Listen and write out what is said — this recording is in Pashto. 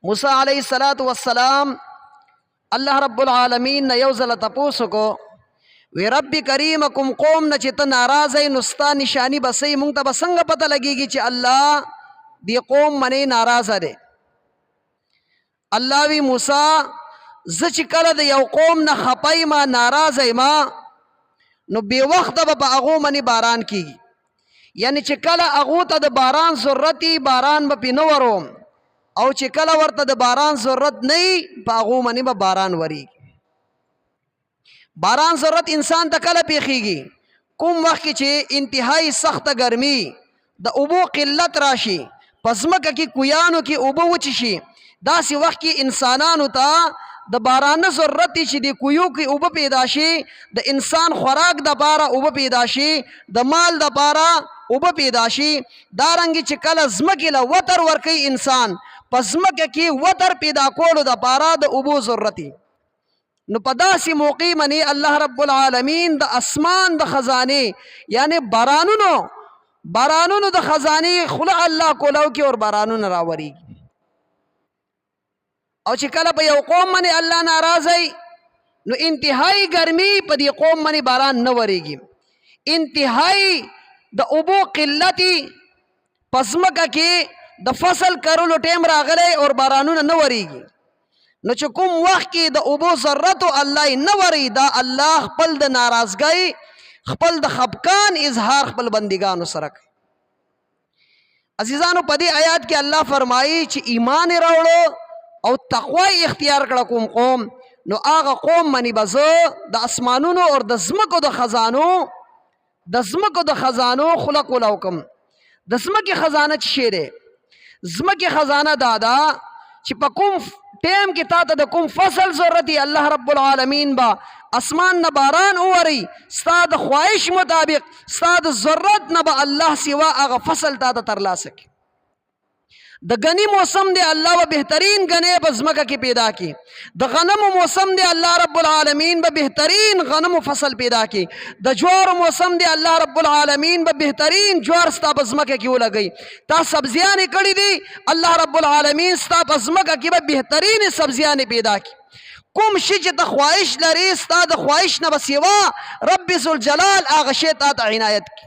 موسی علیه الصلاۃ والسلام الله رب العالمین نه یو ځل تپوس کو، وی رب کریم، کوم قوم نه چې ته ناراضه یې، نو ستا نشانی به څه؟ مونږ ته به څنګه پته لګېږي چې الله دې قوم منې ناراضه دی؟ الله وی موسی، زه چې کله د یو قوم نه خپه یم، ناراضه یم، نو بې وخته به په هغو منې باران کیږي. یعنی چې کله هغو ته د باران ضرورت، باران به پې نه وروم، او چې کله ورته د باران ضرورت نه، په هغو منې به باران وریږي. باران ضرورت انسان ته کله پیښیږي؟ کوم وخت کې چې انتهایی سخته ګرمي، د اوبو قلت راشي، په ځمکه کې کویانو کې اوبه وچ شي، داسې وخت کې انسانانو ته د باران ضرورت دی چې د کویو کې اوبه پیدا شي، د انسان خوراک د پاره اوبه پیدا شي، د مال د پاره اوبه پیدا شي. دارنګ چې کله ځمکې له وتر ورکوي، انسان په ځمکه کې وتر پیدا کولو د پاره د اوبو ضرورت، نو په داسې موقع منی الله رب العالمین د اسمان د خزانه، یعنی بارانونو د خزانه خله الله کولاو کې اور بارانونه راوري. او چې کله په یو قوم باندې الله ناراضه، نو انتهایی ګرمي، په دې قوم باندې باران نه وریږي، انتهایی د اوبو قلتي، پسمکه کې د فصل کرلو ټیم راغلی او بارانونه نه وریږي، نو چې کوم وخت کې د اوبو ضرورت الله نه وری، دا الله خپل د ناراضګۍ، خپل د خپکان اظهار خپل بندگانو سره کوي. عزیزانو، په دې آیات کې الله فرمایي چې ایمان راوړو او تقوا اختیار کړه کوم قوم، نو هغه قوم منی بزو د اسمانونو او د زمکو د خزانو، د زمکو د خزانو خلق ولاو کوم. د زمکه خزانه چې شی دی؟ زمکه خزانه دا ده چې په کوم ټیم کې تا ته د کوم فصل ضرورت دی، الله رب العالمین با اسمان نه باران اوري، ستا د خواهش مطابق، ستا د ضرورت نه به الله سوا هغه فصل تا ته ترلاسه کړي. د غنی موسم دی، الله به بهترین غنی په ځمکه کې پیدا کی. د غنمو موسم دی، الله رب العالمین به بهترین غنمو فصل پیدا کی. د جوارو موسم دی، الله رب العالمین به بهترین جوار ستا په ځمکه کې ولګي. تا سبزیانې کړې دي، الله رب العالمین ستا په ځمکه کې به بهترین سبزیانې پیدا کی. کوم شي چې ته خواهش لرې، ستا د خواهش نه به سوا رب ذوالجلال هغه شی تا ته عنایت کی.